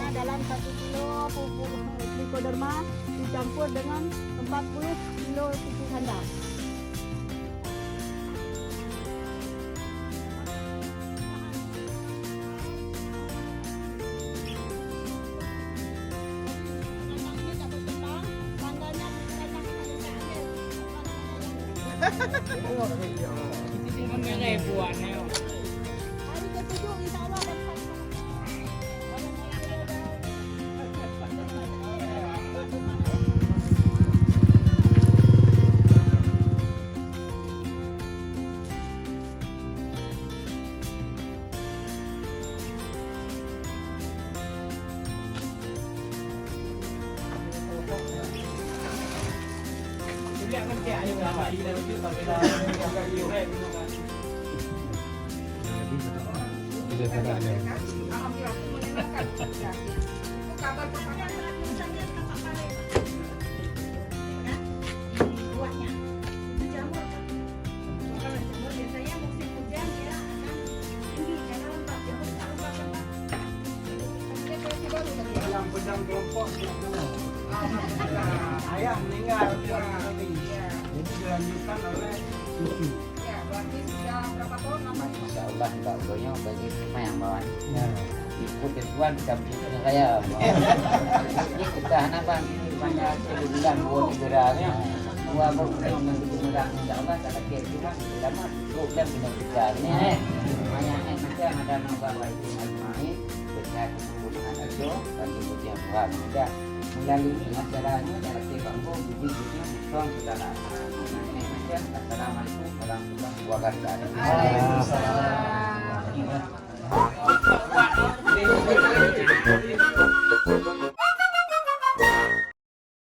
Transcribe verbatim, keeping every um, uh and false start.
Dalam satu kilo pupuk trichoderma dicampur dengan empat puluh kilo pupuk kandang. Yang pedang kelompok, ayah meninggal, jadi dilanjutkan oleh cucu. Insya Allah, enggak goyang bagi semua yang bawah. Ya. Ikut ketuan kita beri saya. Ini kita anak bang, banyak sebulan dua tiga dah ya. Dua bulan yang kita mudah, insya Allah, tak lagi kita selamat. Dua bulan kita kerja ni. Banyak yang macam ada nama baik itu main. Kita kumpul dengan Ajo, bantu puji Tuhan. Mudah melalui acara ini, dalam bangku, budi-budi, bintang, saudara. Assalamualaikum warahmatullahi wabarakatuh. Waalaikumsalam.